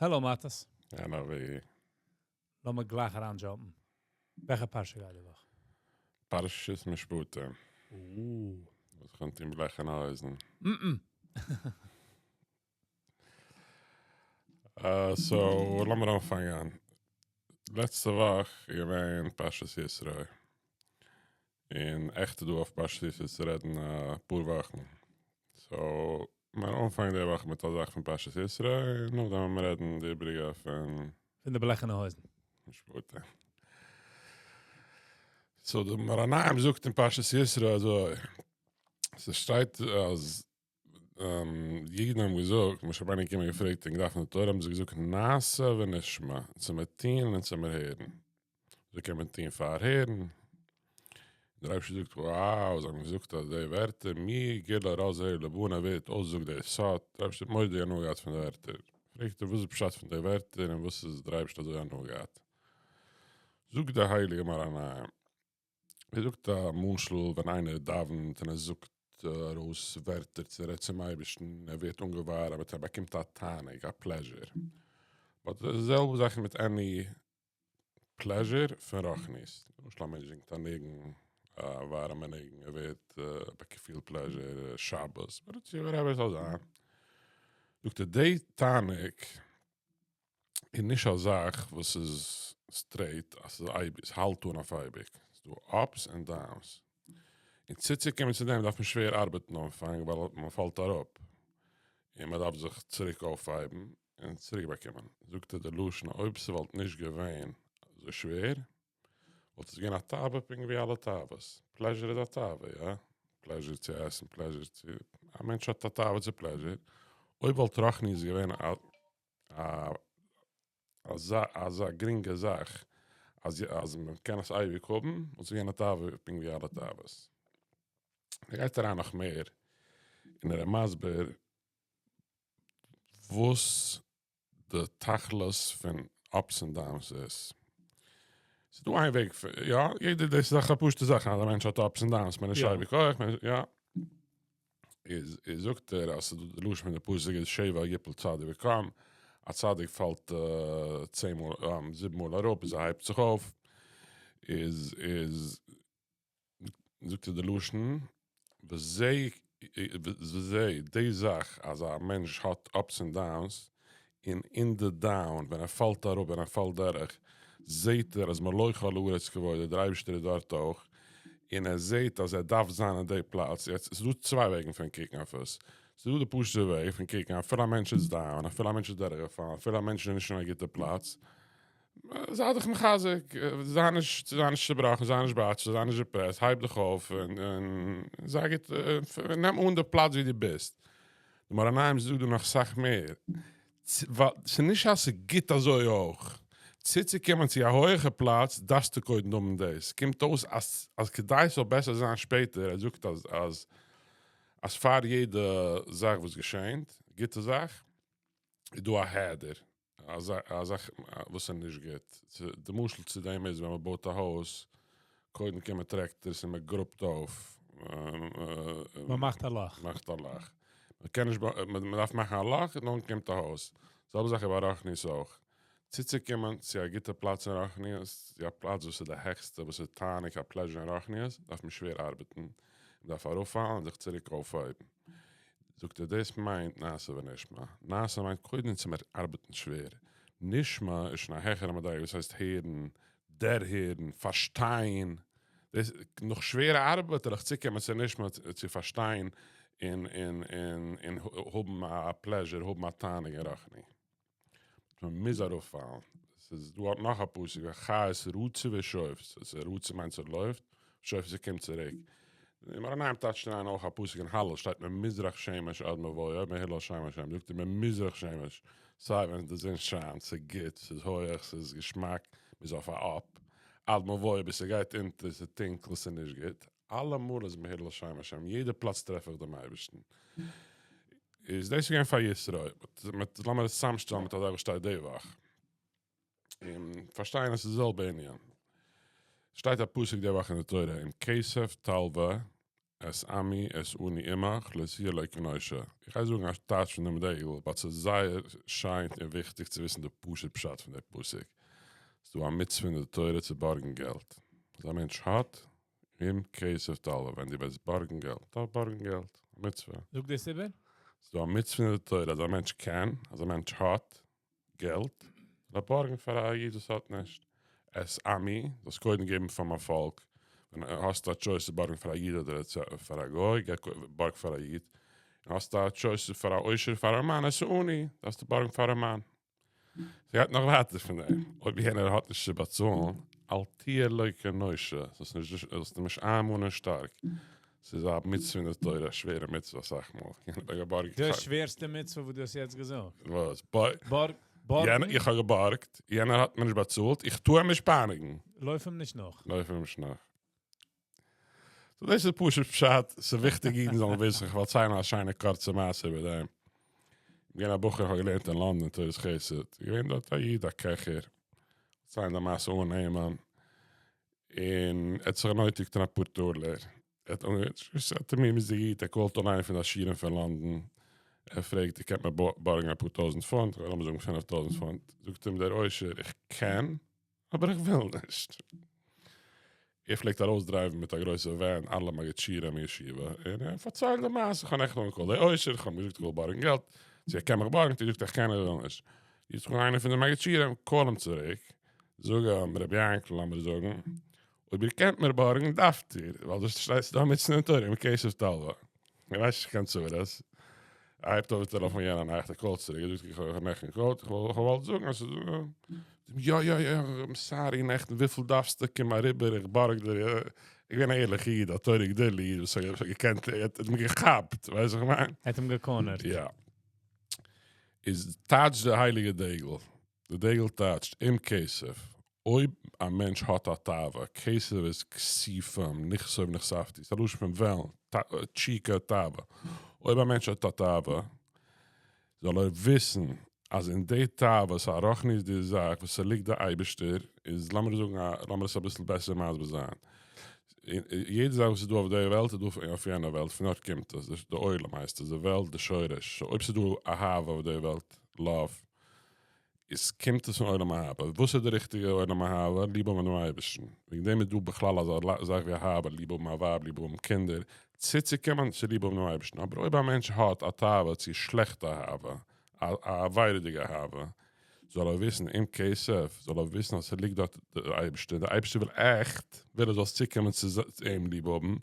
Hello מאטעס. Hello ווי. לאמיר גלייך אריין jump ן. וועלכע פרשה גייט די וואך? פרשת משפטים. וואס קומט אין בלעכענע הויזן. So לאמיר אנפאנגען. לעצטע וואך איז געווען פרשת יתרו. און עכט איז דא אויף פרשת יתרו צו רעדן אפאר וואכן. So מיר אנפאנגען די וואך מיט א זאך פון פרשת יתרו, און נאכדעם וועלן מיר רעדן די איבריגע פון. פון די בלעכענע הויזן. משפטים. So די מאור עינים זאגט אין פרשת יתרו אזוי, ס'שטייט אז אידן האבן געזאגט, משה רבינו איז געקומען און געפרעגט און געדארפט די תורה, האבן זיי געזאגט נעשה ונשמע, צו מיר טוהן און צו מיר הערן. וויאזוי קען מען טוהן פאר הערן? דער אייבערשטער זאגט, wow, זיי האבן געזאגט אז די ווערטער, מי גילה רז אלו לבני, ווער האט אויסגעזאגט די סוד, דער אייבערשטער האט מורא'דיג הנאה געהאט פון די ווערטער, פרעגט ער וואס איז פשט פון די ווערטער און וואס איז דער אייבערשטער אזוי הנאה געהאט? זאגט דער הייליגער מאור עינים, ער זאגט א משל ווען איינער דאווענט און ער זאגט ארויס ווערטער צו רעדט צום אייבערשטן, ער ווערט אנגעווארעמט, ער באקומט א תענוג, א pleasure, but די זעלבע זאך איז מיט any pleasure פון רוחניות. למשל א מענטש זינגט א ניגון, א ווארעמע ניגון, ער ווערט, באקומט pleasure, שבת, whatever עס זאל זיין. זאגט ער, די תענוג איז נישט א זאך וואס איז straight, אז ס'איז אייביג, ס'האלט אן אויף אייביג. ס'איז דא ups און downs. און צוצוקומען צו דעם דארף מען שווער ארבעטן אנפאנג, ווייל מען פאלט אראפ. און מען דארף זיך צוריק אויפהייבן. און צוריק באקומען. זאגט ער די לשון אויב ס'וואלט נישט געווען אזוי שווער וואלט עס געווען א תאווה פונקט ווי אלע תאוות. pleasure איז א תאווה, יא? pleasure צו עסן, pleasure צו, א מענטש האט א תאווה צו pleasure. אויב וואלט רוחניות געווען א אזא אזא גרינגע זאך אז אז מען קען עס אייביג האבן וואלט עס געווען א תאווה פונקט ווי אלע תאוות. ער גייט אריין נאך מער און ער איז מסביר וואס די תכלית פון ups און downs איז. ס'איז דא איין וועג פון, יא, יעדער, דאס איז דאך א פשוטע זאך אז א מענטש האט ups און downs, מען איז נישט אייביג הויך, מען איז, יא. איז איז זאגט ער אז ס'איז דא די לשון פון די פסוק איז שבע יפול צדיק וקם, א צדיק פאלט צען מאל, זיבן מאל אראפ ביז ער הייבט זיך אויף, איז איז זאגט ער די לשון, וזה וזה די זאך אז א מענטש האט ups און downs, און אין די down ווען ער פאלט אראפ ווען ער פאלט דורך, זעהט ער אז מלא כל הארץ כבודו, דער אייבערשטער איז דארט אויך, און ער זעהט אז ער דארף זיין אין די פלאץ, יעצט ס'איז דא צוויי וועגן פון קוקן אויף עס, ס'איז דא די פשוט'ע וועג פון קוקן אפילו א מענטש איז down, אפילו א מענטש איז דורכגעפאלן, אפילו א מענטש איז נישט אין א גוטע פלאץ, זיי דיך מחזק, זיי נישט, זיי נישט צובראכן, זיי נישט בעצבות, זיי נישט depressed, הייב דיך אויף און זיי גוט, נעם אן די פלאץ ווי דו ביסט. די מאור עינים זאגט דא נאך סאך מער, ווייל ס'איז נישט אז ס'איז גוט אזוי אויך, צוצוקומען צו א הויעכע פלאץ דארפסטו קודם האבן דאס, קומט אויס אז אז כדי ס'זאל בעסער זיין שפעטער, ער זאגט אז אז אז פאר יעדע זאך וואס געשענט, גוטע זאך, איז דא א העדר, א זאך וואס איז נישט גוט, די משל צו דעם איז ווען מען בויט א הויז, קודם קומען tractors און מען גראבט אויף, מען מאכט א לאך. מאכט א לאך. מען קען נישט מען דארף מאכן א לאך און דאן קומט א הויז. זעלבע זאך איז ביי רוחניות אויך. צוצוקומען צו א גוטע פלאץ אין רוחניות, צו א פלאץ וואס איז די העכסטע, וואס איז תענוג, א pleasure אין רוחניות, דארף מען שווער ארבעטן, מען דארף אראפפאלן און זיך צוריק אויפהויבן. זאגט ער דאס מיינט נעשה ונשמע, נעשה מיינט קודם צו מיר ארבעטן שווער, נשמע איז שוין א העכערע מדריגה וואס הייסט הערן, דערהערן, פארשטיין, דאס נאך שווערע ארבעט וועל איך צוקומען צו נשמע צו פארשטיין און און און און האבן א pleasure, האבן א תענוג אין רוחני. מען מוז אראפפאלן, ס'איז דא האט נאך א פסוק וחיות רצוא ושוב, רצוא מיינט ס'לויפט, שוב ס'קומט צוריק, אין מאור עינים טייטשט אריין אויך א פסוק אין הלל שטייט ממזרח שמש עד מבואו מהולל שם השם, זאגט ער ממזרח שמש, סיי ווען די זון שיינט, ס'איז גוט, ס'איז הויעך, ס'איז געשמאק, מ'איז אויף א up, עד מבואו ביז ס'גייט אונטער, ס'איז טונקל, ס'איז נישט גוט, אלעמאל איז מהולל שם השם, יעדע פלאץ טרעף איך דעם אייבערשטן. איז דאס געווען פאר יתרו, but לאמיר עס צוזאמשטעלן מיט א זאך וואס שטייט די וואך, און פארשטיין אז ס'איז די זעלבע ענין. שטייט א פסוק די וואך אין די תורה, אם כסף תלוה. את עמי את העני עמך לא תהיה לו כנושה. איך גיי זאגן א טייטש פון דעם דגל, but ס'איז זייער שיין און וויכטיג צו וויסן די פשוט פשט פון די פסוק. ס'איז דא א מצוה אין די תורה צו בארגן געלט. אז א מענטש האט, אם כסף תלוה, ווען דו וועסט בארגן געלט, דארף בארגן געלט, א מצוה. זאג דאס איבער. ס'איז דא א מצוה אין די תורה אז א מענטש קען, אז א מענטש האט געלט, זאל ער בארגן פאר א איד וואס האט נישט. את עמי, זאלסט קודם געבן פאר מיין פאלק, ווען האסטו א choice צו בארגן פאר א איד אדער פאר א גוי, בארג פאר א איד. און האסטו א choice פאר א עושר פאר א מאן, את העני, דארפסטו בארגן פאר א מאן. ס'גייט נאך ווייטער פון דעם, אויב יענער האט נישט צו באצאלן, אל תהיה לו כנושה, זאלסט נישט, זאלסט אים נישט איינמאנען שטארק. ס'איז א מצוה אין די תורה, א שווערע מצוה אסאך מאל. יענער האט געבארגט. די שווערסטע מצוה וואס דו האסט יעצט געזאגט. וואס? בארג, בארגן? יענער, איך האב געבארגט, יענער האט מיר נישט באצאלט, איך טוה אים נישט פייניגן. לויף אים נישט נאך. לויף אים נישט נאך. So דאס איז פשוט פשט, ס'איז וויכטיג אידן זאלן וויסן, איך וועל ציילן א שיינע קורצע מעשה איבער דעם. געווען א בחור, איך האב געלערנט אין לאנדאן תורת חסד, געווען דארט א איד א קעכער, ציילן די מעשה אן נעמען, און ער האט זיך גענויטיגט אין אפאר טאלער, ער האט אנגעהויבן, ער מיר איז די איד, ער call ט אן איינער פון די עשירים פון לאנדאן, ער פרעגט, איר קענט מיר בארגן אפאר טויזנט פונט, לאמיר זאגן 5000 פונט, זאגט אים דער עושר, איך קען, אבער איך וויל נישט. ער פלעגט ארויסדרייוון מיט א גרויסע van אלע מגיד שיעורים אין ישיבה, און ער פארציילט די מעשה, איך האב נעכטן אנגע call ט דער עושר, איך האב אים געזאגט איך וויל בארגן געלט, צו ער קען מיך בארגן, ער זאגט איך קען, איך וויל נישט. יעצט קומט איינער פון די מגיד שיעורים, call אים צוריק, זאג אים, רבי יענקל, לאמיר זאגן, אויב איר קענט מיר בארגן, דארפט איר, ווייל דאס שטייט דא מצוה אין תורה, אם כסף תלוה. איך ווייס נישט קיין צרות. ער הייבט אויף די טעלעפאן יענע נאכט, ער call ט צוריק, ער זאגט איך האב נעכטן גע call ט, איך וואלט געוואלט זאגן אז ס'איז יא יא יא, I'm sorry נעכטן, וויפיל דארפסטו, קום אריבער, איך בארג דיר, איך בין א ערליכע איד, א תורה גדולה איד, וואס האט געקענט, ער האט אים געכאפט, ווייסט וואס איך מיין? ער האט אים גע corner ט. יא. איז טייטש די הייליגע דגל, די דגל טייטשט אם כסף, אויב א מענטש האט א תאווה, כסף איז כסיפים, נכסוף נכספתי, ס'איז א לשון פון וועלן, תשוקה, תאווה. אויב א מענטש האט א תאווה, זאל ער וויסן אז אין די תאווה, ס'איז א רוחניות'דיגע זאך וואס ס'ליגט די אייבערשטער, איז לאמיר זאגן א, לאמיר עס אביסל בעסער מסביר זיין. יעדע זאך וואס איז דא אויף די וועלט איז דא אויף יענע וועלט, פון דארט קומט עס, די עולם הייסט עס, די וועלט, די שורש. So אויב ס'איז דא אהבה אויף די וועלט, love, איז קומט עס פון עולם אהבה. וואס איז די ריכטיגע עולם אהבה? ליב האבן דעם אייבערשטן. וועגן דעם איז דא בכלל אזא זאך ווי אהבה, ליב האבן א ווייב, ליב האבן קינדער, צוצוקומען צו ליב האבן דעם אייבערשטן. אבער אויב א מענטש האט א תאווה צו שלעכטע אהבה, א עבירה'דיגע אהבה, זאל ער וויסן, אם כסף, זאל ער וויסן אז ס'ליגט דארט דער אייבערשטער. דער אייבערשטער וויל עכט, וויל ער זאלסט צוקומען צו אים ליב האבן.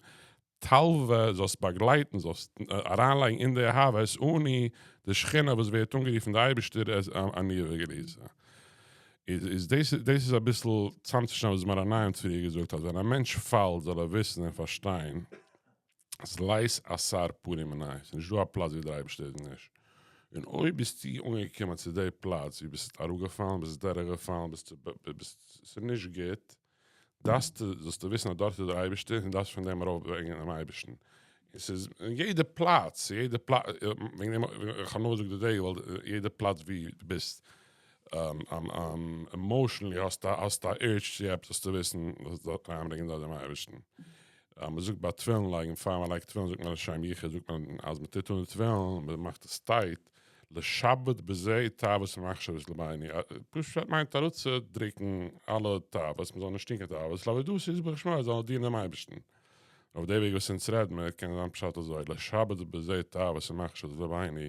תלוה, זאלסט באגלייטן, זאלסט אריינלייגן אין די אהבה, את העני, די שכינה וואס ווערט אנגערופן די אייבערשטער, את עניה וגרותה. איז דאס דאס איז אביסל צאמצושטעלן וואס מאור עינים האט פריער געזאגט, אז ווען א מענטש פאלט זאל ער וויסן און פארשטיין אז לית אתר פנוי מיניה, ס'איז נישט דא א פלאץ ווי דער אייבערשטער איז נישט. און אויב ביסטו אנגעקומען צו די פלאץ ווי ביסט אראפגעפאלן, ביסט דורכגעפאלן, ביסט ביסט ס'איז נישט גוט, דארפסטו זאלסטו וויסן אז דארט איז דער אייבערשטער און דארפסט פון דעם ארויפברענגען דעם אייבערשטן. און ס'איז אין יעדע פלאץ, יעדע פלאץ, וועגן דעם איך האב נאר געזאגט די דגל, ווייל יעדע פלאץ ווי דו ביסט emotionally האסט א האסט א urge צו עפעס זאלסטו וויסן זאלסט דארט אריינברענגען דארט דעם אייבערשטן. מ'זאגט ביי תפילין לייגן, פאר מ'לייגט תפילין זאגט מען לשם יחוד, זאגט מען אז מ'טוט אן די תפילין, מ'מאכט עס tight, לשעבד בזה תאוות ומחשבות לבינו, פשוט מיינט אראפצודרוקן אלע תאוות, מ'זאל נישט טון קיין תאוות, לעבודתו יתברך שמו, זאל דינען דעם אייבערשטן. אויף די וועג וואס אונז רעד מיר, קען זיין פשט אזוי, לשעבד בזה תאוות ומחשבות לבינו,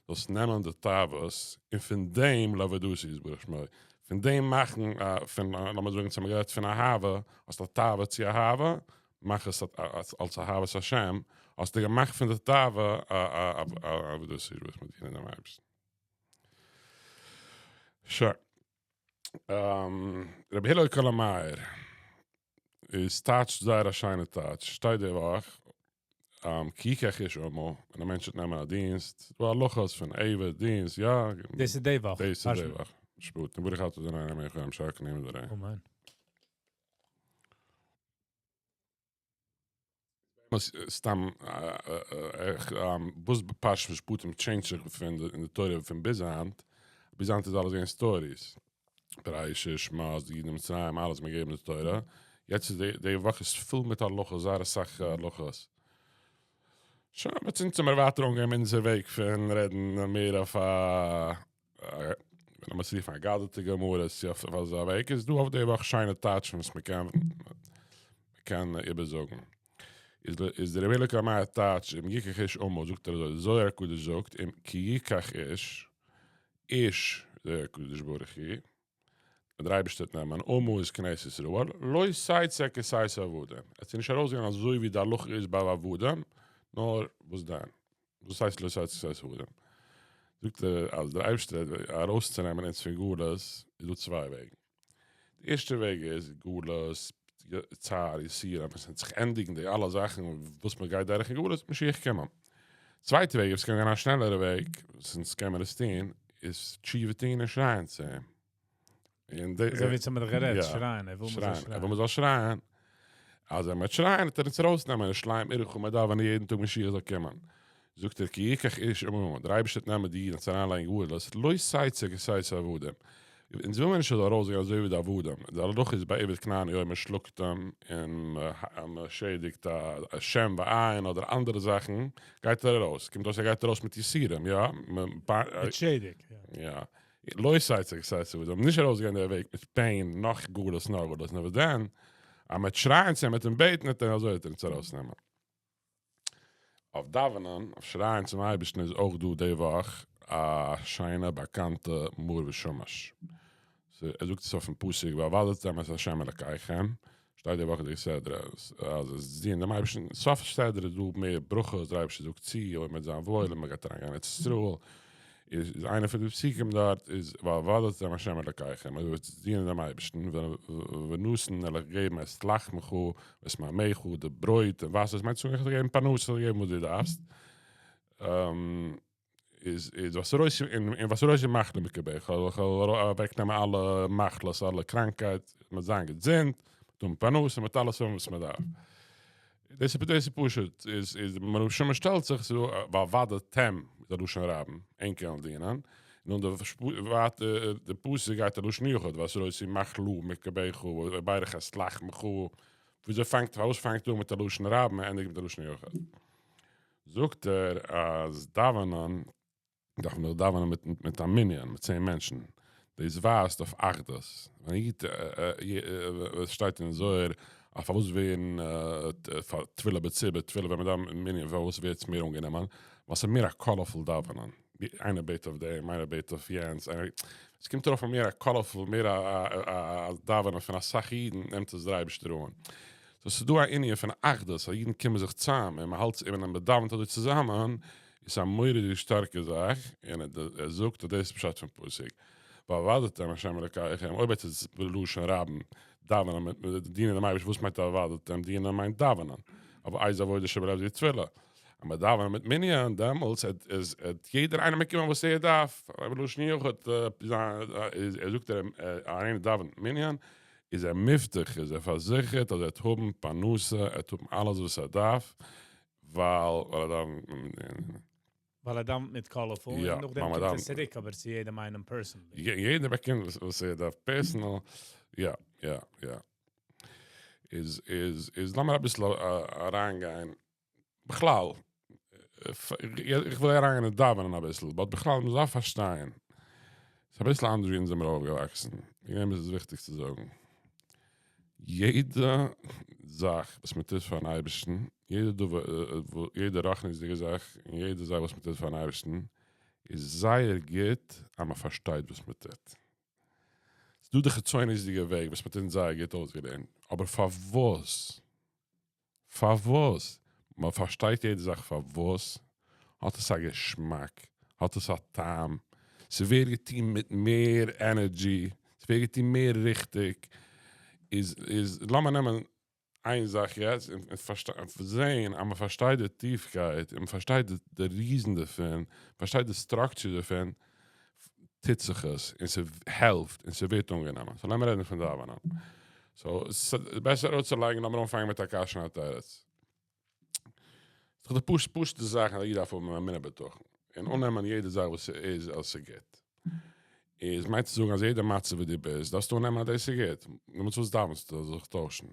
זאלסט נעמען די תאוות, און פון דעם לעבודתו יתברך שמו, פון דעם מאכן א, פון, לאמיר זאגן צו מ'גערעדט פון אהבה, האסט א תאווה צו אהבה, מאך עס אלס אהבת השם, האסטו געמאכט פון די תאווה א עבודת יתברך מיט דינען דעם אייבערשטן. שוין. רבי הלל קאלאמייער איז טייטשט זייער א שיינע טייטש, שטייט די וואך, כי יקח איש אמה, ווען א מענטש וועט נעמען א דינסט, ס'דא הלכות פון עבד, דינסט, יא. דאס איז די וואך. דאס איז די וואך. משפטים, ברוך אתה ה' אלוהינו מלך העולם שהכל נהיה בדברו. אמן. סתם וואס פרשת משפטים change ט זיך פון אין די תורה פון ביז היינט, ביז היינט איז אלעס געווען stories, בראשית, שמות, די אידן אין מצרים, אלעס מיר געבן די תורה, יעצט איז די וואך איז פול מיט הלכות, זייער אסאך הלכות. שוין, אצינד זעמיר ווייטער אנגיין מיט אונזער וועג פון רעדן מער אויף א, לאמיר עס רופן אגדתא גמרא, צו אויף אזא וועג, איז דא אויף די וואך שיינע טייטשן וואס מ'קען מ'קען איבערזאגן. איז איז דער רבי הלל קאמאי טייטש אם יקח איש אמה זאגט ער אזוי, די זוהר הקדוש זאגט אם כי יקח איש, איש זה הקדוש ברוך הוא, דער אייבערשטער וועט נעמען אמה איז כנסת ישראל, לא תצא כצאת עבדים, עס איז נישט ארויסגעגאנגען אזוי ווי די הלכה איז ביי עבדים, נאר וואס דען? וואס הייסט לא תצא כצאת עבדים? זאגט ער אז דער אייבערשטער ארויסצונעמען אונז פון גלות איז דא צוויי וועגן, די ערשטע וועג איז גלות, צער, יסורים, עס וועט זיך ענדיגן די אלע זאכן וואס מען גייט דורך אין גלות, משיח קומען. צווייטע וועג, וואס קען זיין א שנעלערע וועג, וואס אונז קען מיר עס טון, איז תשובה טון און שרייען צו אים. און די, אזוי ווי אונז האמיר דאך גערעדט, שרייען, ער וויל מען זאל שרייען. ער וויל מען זאל שרייען. אז ער וועט שרייען וועט ער אונז ארויסנעמען, ירושלים עירך, מיר דאווענען יעדן טאג משיח זאל קומען. זאגט ער כי יקח איש אמה, דער אייבערשטער וועט נעמען די אידן און זיי אריינלייגן אין גלות, לא תצא כצאת עבדים. אונז וויל מיר נישט ער זאל ארויסגיין אזוי ווי די עבדים, די הלכה איז ביי עבד כנעני אויב מען שלאגט אים און מען שעדיגט א שן ועין אדער אנדערע זאכן גייט ער ארויס, קומט אויס ער גייט ארויס מיט יסורים, יא? מיט שעדיג, יא. לא תצא כצאת עבדים, נישט ארויסגיין די וועג מיט pain, נאך גלות נאך גלות, נאר וואס דען, אז מען וועט שרייען צו אים מיט אים בעטן וועט ער אזוי וועט ער אונז ארויסנעמען. אויף דאווענען, אויף שרייען צום אייבערשטן איז אויך דא די וואך א שיינע באקאנטע מאור ושמש. ער זאגט עס אויפן פסוק ועבדתם את ה' אלקיכם, שטייט די וואך אין די סדרה אז עס דינען דעם אייבערשטן, סוף סדרה איז דא מער ברכות, דער אייבערשטער זאגט צו אויב מען וועט זיין וואויל און מען גייט אריין גיין אין ארץ ישראל, איז איינע פון די פסוקים דארט איז ועבדתם ה' אלקיכם, אויב וועסטו דינען דעם אייבערשטן, ונתן וועל איך געבן את לחמך ואת מימיך, די ברויט און וואסער, עס מיינט צו זאגן איך וועל דיר געבן פרנסה, איך וועל דיר געבן וואס דו דארפסט, איז איז והסירותי און והסירותי מחלה מקרבך, איך וועל אוועקנעמען אלע מחלות, אלע קראנקייט, מען וועט זיין געזונט, מען וועט האבן פרנסה, מען וועט אלעס האבן וואס מען דארף. דאס איז דאס איז פשוט, איז איז מאור ושמש שטעלט זיך צו ועבדתם איז א לשון רבים, ענק קענען דינען, און די ווייטער די פסוק גייט א לשון יחיד, והסירותי מחלה מקרבך וברך את לחמך, וויאזוי פאנגט פארוואס פאנגט אן מיט א לשון רבים און ענדיגט מיט א לשון יחיד? זאגט ער אז דאווענען דארף מען דאך דאווענען מיט מיט א מנין, מיט צען מענטשן, דאס ווייזט אויף אחדות, ווען א איד, עס שטייט אין זוהר אז פארוואס ווערן תפילה בציבור, תפילה ווען מען דאווענט מיט מנין, פארוואס ווערט עס מער אנגענומען, ווייל ס'איז מער א colorful דאווענען, איינער בעט אויף דעם, איינער בעט אויף יענץ, עס קומט ארויף א מער א colorful, מער א דאווענען פון אסאך אידן, נעמט עס דער אייבערשטער אן. so ס'איז דא א ענין פון אחדות, אז אידן קומען זיך צאם און מ'האלט און מ'דאווענט אזוי צוזאמען, איז א מורא'דיגע שטארקע זאך, און ער זאגט אז דאס איז פשט פון פסוק, ועבדתם ה' אלקיכם, אויב עס איז בלשון רבים, דאווענען מיט דינען דעם אייבערשטן, וואס מיינט ועבדתם? דינען מיינט דאווענען, אבער איזו עבודה שבלב זו תפילה, אז מען דאווענט מיט מנין, דעמאלטס וועט יעדער איינער באקומען וואס ער דארף, בלשון יחיד, ער זאגט ער איינער דאווענט מיט מנין, איז ער מובטח, איז ער פארזיכערט אז ער וועט האבן פרנסה, ער וועט האבן אלעס וואס ער דארף, ווייל ער דאווענט מיט מנין. ווייל ער דאווענט מיט colorful, און נאכדעם קומט עס צוריק אבער צו יעדעם איינעם personally. יעדער באקומט וואס ער דארף personal, יא יא יא. איז איז איז לאמיר אביסל אריינגיין בכלל, איך וויל אריינגיין אין דאווענען אביסל, but בכלל מען דארף פארשטיין, ס'איז אביסל אנדערש ווי אונז זעמיר אויפגעוואקסן, וועגן דעם איז עס וויכטיג צו זאגן, יעדע זאך וואס מען טוט פארן אייבערשטן, יעדע דבר, יעדע רוחניות'דיגע זאך, און יעדע זאך וואס מען טוט פארן אייבערשטן, איז זייער גוט אז מען פארשטייט וואס מען טוט. ס'איז דא די חיצוניות'דיגע וועג וואס מען האט אונז זייער גוט אויסגעלערנט, אבער פארוואס? פארוואס? מען פארשטייט יעדע זאך פארוואס, האט עס א געשמאק, האט עס א טעם, ס'ווערט געטון מיט מער energy, ס'ווערט געטון מער ריכטיג, איז איז לאמיר נעמען איין זאך יעצט און זעהן אז מען פארשטייט די טיפקייט און מען פארשטייט די reason דערפון, פארשטייט די structure דערפון, טוט זיך עס און ס'העלפט און ס'ווערט אנגענומען. so לאמיר רעדן פון דאווענען. so ס'בעסער אראפצולייגן, לאמיר אנפאנגען מיט א קשיא און א תירוץ. ס'דאך די פשוט'ע זאכן אז א איד דארף האבן אמונה בטחון און אננעמען יעדע זאך וואס ס'איז אז ס'גוט. איז מיינט צו זאגן אז יעדע מצב ווי דו ביסט דארפסטו אננעמען אז דאס איז גוט. דעמאלטס וואס דאווענסטו זאל זיך טוישן?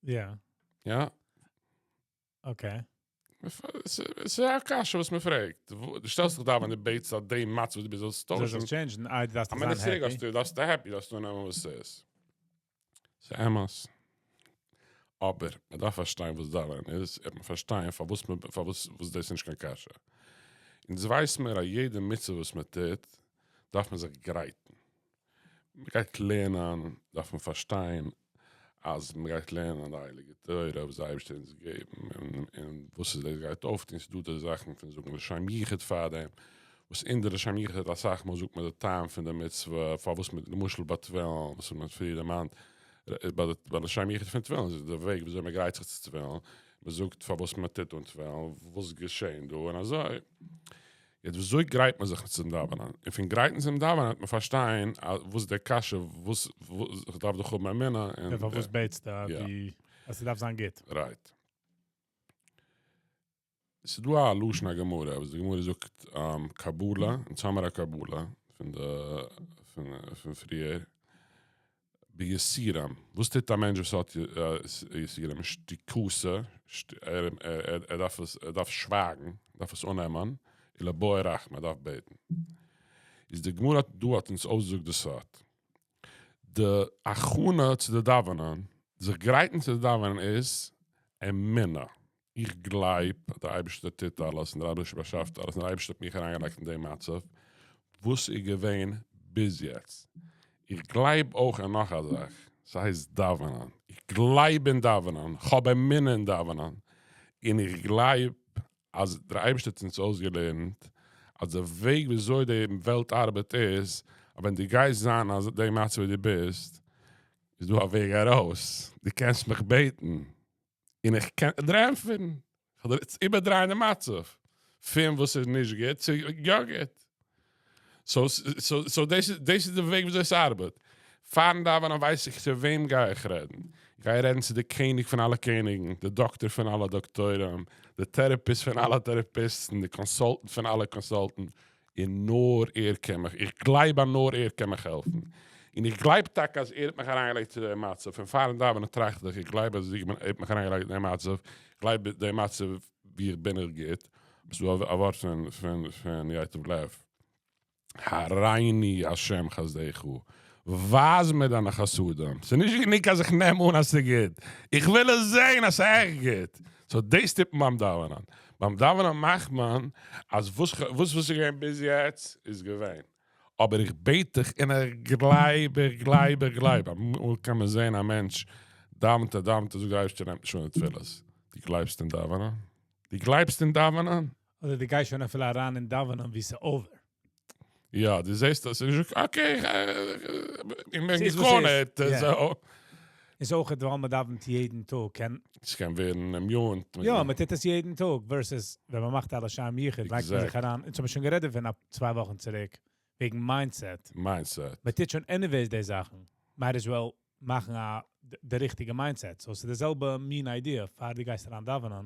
יא. יא? okay. ס'איז א קשיא וואס מ'פרעגט. דו שטעלסט זיך דאווענען דו בעטסט אז די מצב וואס דו ביסט זאלסט טוישן. זאל זיך change ן, איי דו דארפסט דאך זיין happy. דו דארפסט happy, דארפסטו אננעמען וואס ס'איז. ס'איז אמת. אבער מ'דארף פארשטיין וואס דאווענען איז, און פארשטיין פארוואס פארוואס וואס דאס איז נישט קיין קשיא. אונז ווייס מיר אז יעדע מצוה וואס מ'טוט דארף מען זיך גרייטן. מ'גייט לערנען דארף מען פארשטיין אז מ'גייט לערנען די הייליגע תורה וואס די אייבערשטער האט אונז געגעבן און וואס עס גייט אויפטון, ס'איז דא די זאכן פון זאגן לשם יחוד פארדעם, וואס אין די לשם יחוד אסאך מאל זאגט מען די טעם פון די מצוה פארוואס מען, למשל ביי תפילין וואס מען האט פריער דערמאנט, ביי לשם יחוד פון תפילין איז די וועג וויאזוי מען גרייט זיך צו תפילין, מען זאגט פארוואס מען טוט אן תפילין, וואס געשען דא און אזוי. יעצט וויאזוי גרייט מען זיך צום דאווענען? און פון גרייטן צום דאווענען וועט מען פארשטיין וואס די קשיא וואס איך דארף דאך האבן אמונה און פארוואס בעטסטו אז ס'דארף זיין גוט. Right. ס'איז דא א לשון הגמרא וואס די גמרא זאגט קבלה, אונז האמיר א קבלה פון די פון פריער, ביסורים, וואס טוט א מענטש וואס האט יסורים? שתיקותא, ער דארף עס, ער דארף שווייגן, ער דארף עס אננעמען, ולבעי רחמי, ער דארף בעטן. איז די גמרא דא האט אונז אויסגעזאגט די סוד. די הכנה צו די דאווענען, זיך גרייטן צו די דאווענען איז אמונה. איך גלייב אז דער אייבערשטער טוט אלעס און דער אייבערשטער באשאפט אלעס און דער אייבערשטער האט מיך אריינגעלייגט אין דעם מצב וואס איז געווען ביז יעצט. איך גלייב אויך אין נאך א זאך, ס'הייסט דאווענען. איך גלייב אין דאווענען, כ'האב אמונה אין דאווענען, און איך גלייב אז דער אייבערשטער האט אונז אויסגעלערנט אז די וועג וויאזוי די וועלט ארבעט איז, אז ווען דו גייסט זיין אין די מצב ווי דו ביסט, איז דא א וועג ארויס, דו קענסט מיך בעטן, און איך קען דיר ענטפערן, איך וועל דיר איבערדרייען די מצב, פון וואס איז נישט גוט צו יא גוט. So so דאס איז די וועג וויאזוי עס ארבעט. פארן דאווענען ווייס איך צו וועם גיי איך רעדן. איך גיי רעדן צו די קעניג פון אלע קעניגן, די דאקטער פון אלע דאקטוירים, די therapist פון אלע טעראפיסטן, די consultant פון אלע consultant, און נאר ער קען מיך, איך גלייב אז נאר ער קען מיך העלפן, און איך גלייב טאקע אז ער האט מיך אריינגעלייגט צו דעם מצב, פון פארן דאווענען טראכט איך, איך גלייב אז ער האט מיך אריינגעלייגט אין דעם מצב, איך גלייב דעם מצב ווי איך בין איז גוט, ס'איז דא א ווארט פון פון פון ייטב לב, הראני השם חסדך, ווייז מיר דיינע חסדים, ס'איז נישט גענוג אז איך נעם אן אז ס'איז גוט, איך וויל עס זען אז ס'איז עכט גוט, so דאס טוט מען ביים דאווענען, ביים דאווענען מאכט מען אז וואס וואס איז געווען ביז יעצט איז געווען, אבער איך בעט דיך און איך גלייב איך גלייב איך גלייב, אמאל קען מען זען א מענטש דאווענט ער דאווענט ער זאגט דער אייבערשטער נעמט נישט אן די תפילות, דו גלייבסט אין דאווענען? דו גלייבסט אין דאווענען? אדער דו גייסט שוין אפילו אריין אין דאווענען ווי ס'איז over. יא, דו זעסט אז ס'איז נישט okay, איך בין געקאנעט, so. איז אויך ווייל מ'דאווענט יעדן טאג קען. ס'קען ווערן immune. יא, מ'טוט עס יעדן טאג, versus ווען מ'מאכט א לשם יחוד לייגט מען זיך אריין, אונז האבן שוין גערעדט דערפון א צוויי וואכן צוריק, וועגן mindset. Mindset. מ'טוט שוין anyways די זאכן, might as well מאכן א די ריכטיגע mindset, so ס'איז די זעלבע מין idea פאר דו גייסט אריין דאווענען,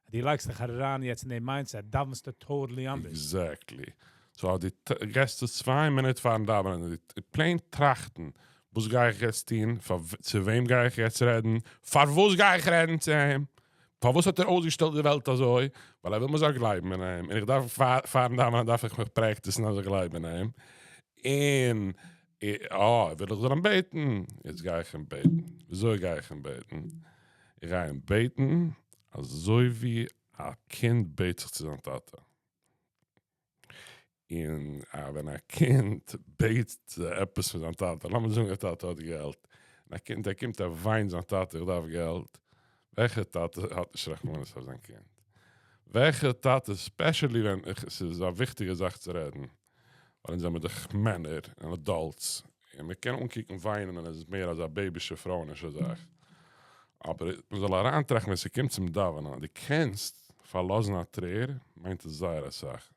דו לייגסט דיך אריין יעצט אין דעם mindset, דאווענסטו totally אנדערש. Exactly. So אז דו געסט עס 2 מינוט פארן דאווענען און דו plain טראכטן, וואס גיי איך יעצט טון, צו וועם גיי איך יעצט רעדן, פארוואס גיי איך רעדן צו אים, פארוואס האט ער אויסגעשטעלט די וועלט אזוי, ווייל ער וויל מען זאל גלייבן אין אים, און איך דארף פארן דאווענען דארף איך מיך practice ן אז איך גלייב אין אים, און אה, וויל איך זאל אים בעטן, יעצט גיי איך אים בעטן. וויאזוי גיי איך אים בעטן? איך גיי אים בעטן אזוי ווי א קינד בעט זיך צו זיין טאטע. און ווען א קינד בעט עפעס פון זיין טאטע, לאמיר זאגן דער טאטע האט געלט, און א קינד ער קומט ער וויינט זיין טאטע איך דארף געלט, וועלכע טאטע האט נישט רחמנות אויף זיין קינד? וועלכע טאטע, especially ווען ס'איז א וויכטיגע זאך צו רעדן, ווייל אונז זעמיר דאך מענער און adults, און מען קען אנקוקן וויינען און עס איז מער אזא בעיבישע פרויענישע זאך, אבער מען זאל אריינטראכטן ווען ס'קומט צום דאווענען אז דו קענסט פארלאזן א טרער מיינט עס זייער אסאך,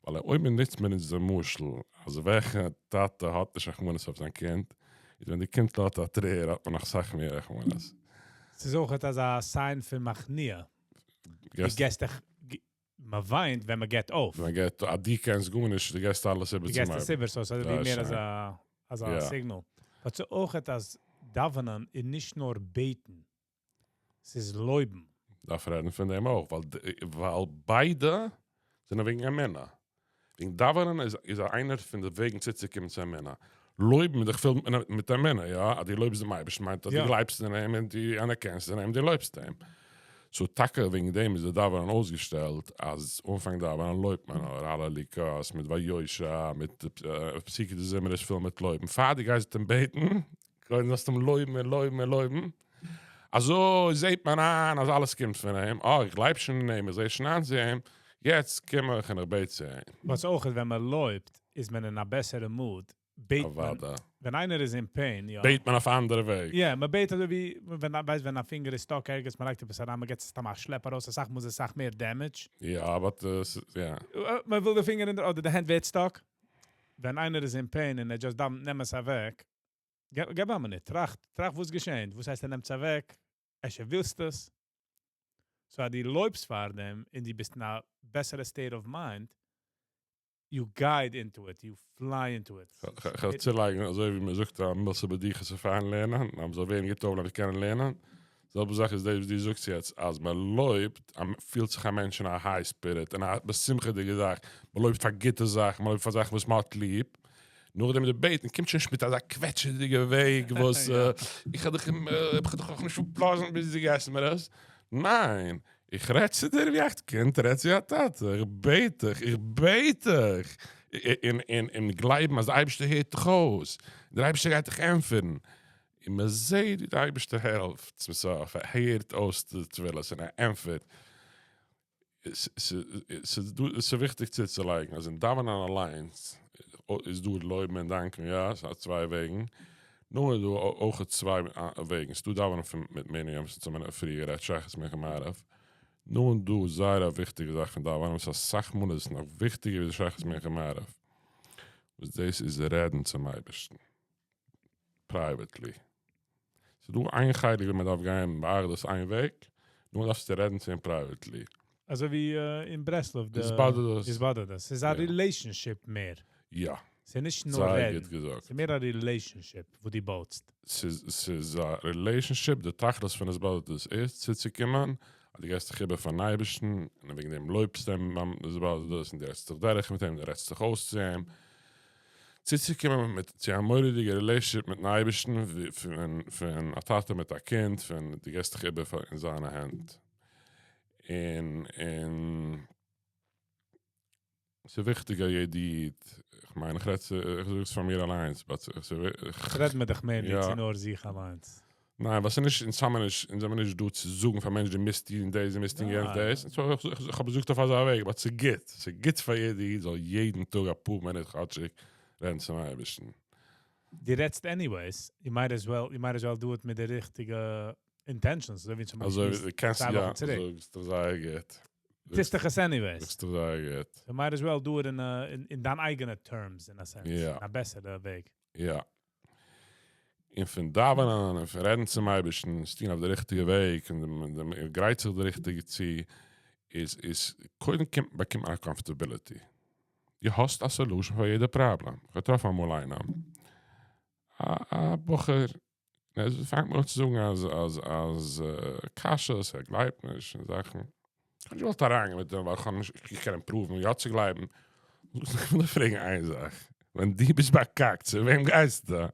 ווייל אויב מען נוצט מיר אונז די משל אז וועלכע טאטע האט נישט רחמנות אויף זיין קינד, איז ווען די קינד לאזט א טרער האט מען נאך סאך מער רחמנות. ס'איז אויך אזא sign פון מכניע, דו געסט דיך מען וויינט ווען מען געבט אויף. מען געבט, אז דו קענסט גארנישט, דו געבסט אלעס איבער צום אייבערשטן. דו געבסט עס איבער, so ס'איז ווי מער אזא אזא signal. But ס'איז אויך אז דאווענען איז נישט נאר בעטן, ס'איז לויבן. דארף רעדן פון דעם אויך, ווייל ווייל ביידע זענען וועגן אמונה. וועגן דאווענען איז איז איינער פון די וועגן צוצוקומען צו אמונה. לויבן איז דאך פול מיט אמונה, יא? אז דו לויבסט דעם אייבערשטן מיינט אז דו גלייבסט אין אים און דו אנערקענסט אין אים, דו לויבסט אים. So טאקע וועגן דעם איז די דאווענען אויסגעשטעלט אז אנפאנג דאווענען לויבט מען נאר הללוקה'ס מיט ויושע מיט פסוקי דזמרה איז פול מיט לויבן. פאר דו גייסט אים בעטן, קודם זאלסטו אים לויבן און לויבן און לויבן. אזוי זעט מען איין אז אלעס קומט פון אים, אה איך גלייב שוין אין אים, איך זע שוין איין צו אים, יעצט קום איך און איך בעט צו אים. וואס אויך איז ווען מען לויבט איז מען אין א בעסערע mood, בעט מען, אוודאי. ווען איינער איז אין pain, יא. בעט מען אויף א אנדערע וועג. יא, מען בעט אזוי ווי ווען ווייסט ווען א פינגער איז stuck ערגעץ, מען לייגט עפעס אריין, מען געט סתם א שלעפ ארויס, אסאך מאל איז אסאך מער damage. יא, but יא. מען וויל די פינגער אין די, אדער די הענט ווערט stuck. ווען איינער איז אין pain און ער just דאווענט נעם עס אוועק, געב א מינוט, טראכט, טראכט וואס געשעט, וואס הייסט ער נעמט עס אוועק, אפשר ווילסטו עס. So אז דו לויבסט פאר דעם און דו ביסט אין א בעסערע state of mind, you guide into it, you fly into it. איך וועל צולייגן, אזוי ווי מען זאגט א מילתא בדיחותא פארן לערנען, אז מען זאל ווערן גוט אויף קענען לערנען. זעלבע זאך איז דאס וואס דו זאגסט יעצט, אז מען לויבט, פילט זיך א מענטש אין א high spirit, אין א בשמחה'דיגע זאך, מען לויבט פאר גוטע זאכן, מען לויבט פאר זאכן וואס מען האט ליב. נאכדעם די בעטן קומט שוין נישט מיט אזא קוועטשעדיגע וועג וואס איך האב דיך איך האב דיך אויך נישט אפלאזן ביז דו געסט מיר עס. ניין, איך רעד צו דיר ווי א קינד רעדט צו א טאטע, איך בעט דיך, איך בעט דיך, און און און גלייבן אז די אייבערשטער הערט דיך אויס, דער אייבערשטער גייט דיך ענטפערן, און מען זעט ווי דער אייבערשטער העלפט צום סוף, ער הערט אויס די תפילות און ער ענטפערט. ס'איז וויכטיג צוצולייגן אז אין דאווענען אליינס איז דא לויבן און דאנקען, יא, ס'האט צוויי וועגן, נאר איז דא אויך צוויי וועגן, ס'דא דאווענען פון מיט מנין וואס אונז האבן פריער גערעדט שחרית מנחה מעריב, נאר איז דא זייער א וויכטיגע זאך פון דאווענען וואס אסאך מאל איז עס נאך וויכטיגער ווי די שחרית מנחה מעריב, וואס דאס איז רעדן צום אייבערשטן privately. ס'איז דא איין חלק ווי מען דארף גיין באחדות איין וועג, נאר דארפסטו רעדן צו אים privately. אזוי ווי אין ברסלב, די התבודדות. התבודדות. ס'איז א relationship מער. יא. ס'איז נישט נאר זייער רעדן. גוט געזאגט. ס'איז מער א relationship וואס דו בויסט. ס'איז א relationship, די תכלית פון התבודדות איז צוצוקומען, אז דו געבסט דיך איבער פארן אייבערשטן, און וועגן דעם לויבסטו אים ביים התבודדות, און דו רעדסט זיך דורך מיט אים, דו רעדסט זיך אויס צו אים. צוצוקומען מיט צו א מורא'דיגע relationship מיטן אייבערשטן, ווי פון פון א טאטע מיט א קינד, פון דו געבסט דיך איבער פאר אין זיינע הענט. און און ס'איז וויכטיג אז יעדע איד, איך מיין איך רעד צו, איך זאג עס פאר מיר אליינס, but איך רעד מיט דיך מער ווי צו נאר זיך אליינס. ניין, ווייל ס'איז נישט, אונז האמיר נישט, אונז זעמיר נישט דא צו זאגן פאר מענטשן דו מוזט טון דאס, דו מוזט טון יענץ דאס. So איך איך האב געזאגט אויף אזא וועג, but ס'איז גוט, ס'איז גוט פאר יעדע איד זאל יעדן טאג אפאר מינוט כאטשיג רעדן צום אייבערשטן. דו רעדסט anyways, you might as well, you might as well do it מיט די ריכטיגע intentions, אזוי ווי צום אזוי ווי דו קענסט צוויי יא, וואכן צוריק. זאגסט דאך זייער גוט. טוסט דאך עס anyways. זאגסט דאך זייער גוט. So might as well do it in דיין אייגענע terms, in a sense. יא. א בעסערע וועג. יא. און פון דאווענען און פון רעדן צום אייבערשטן, עס טון אויף די ריכטיגע וועג, און מען גרייט זיך די ריכטיגע צו, איז איז קודם קומט באקומט מען א comfortability. דו האסט א solution פאר יעדע פראבלעם. איך האב געטראפן אמאל איינעם, א א בחור, ער פאנגט מיר אן צו זאגן אז אז אז קשיות, ער גלייבט נישט און זאכן. איך האב נישט געוואלט אריינגיין מיט אים ווייל איך האב נישט, איך קען אים prove ן יא צו גלייבן. איך וויל דיר פרעגן איין זאך, ווען דו ביסט באקאקט, צו וועם גייסטו?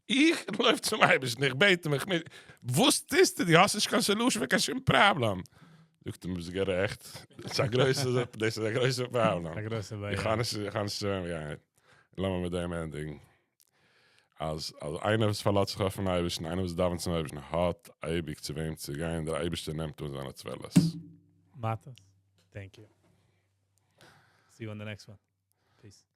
איך לויף צום אייבערשטן, איך בעט אים, איך מוז, וואס טוסטו? דו האסט נישט קיין solution פאר קיין שום פראבלעם. זאגט ער, ביסט גערעכט, דאס איז א גרויסע, דאס איז א גרויסע פראבלעם. א גרויסע בעיה. איך האב נישט, איך האב נישט צו וועם גיין. לאמיר מיט דעם ענדיגן. אז אז איינער וואס פארלאזט זיך אויפן אייבערשטן, איינער וואס דאווענט צום אייבערשטן, האט אייביג צו וועם צו גיין, דער אייבערשטער נעמט אן זיינע תפילות. מאטעס, thank you. See you on the next one. Peace.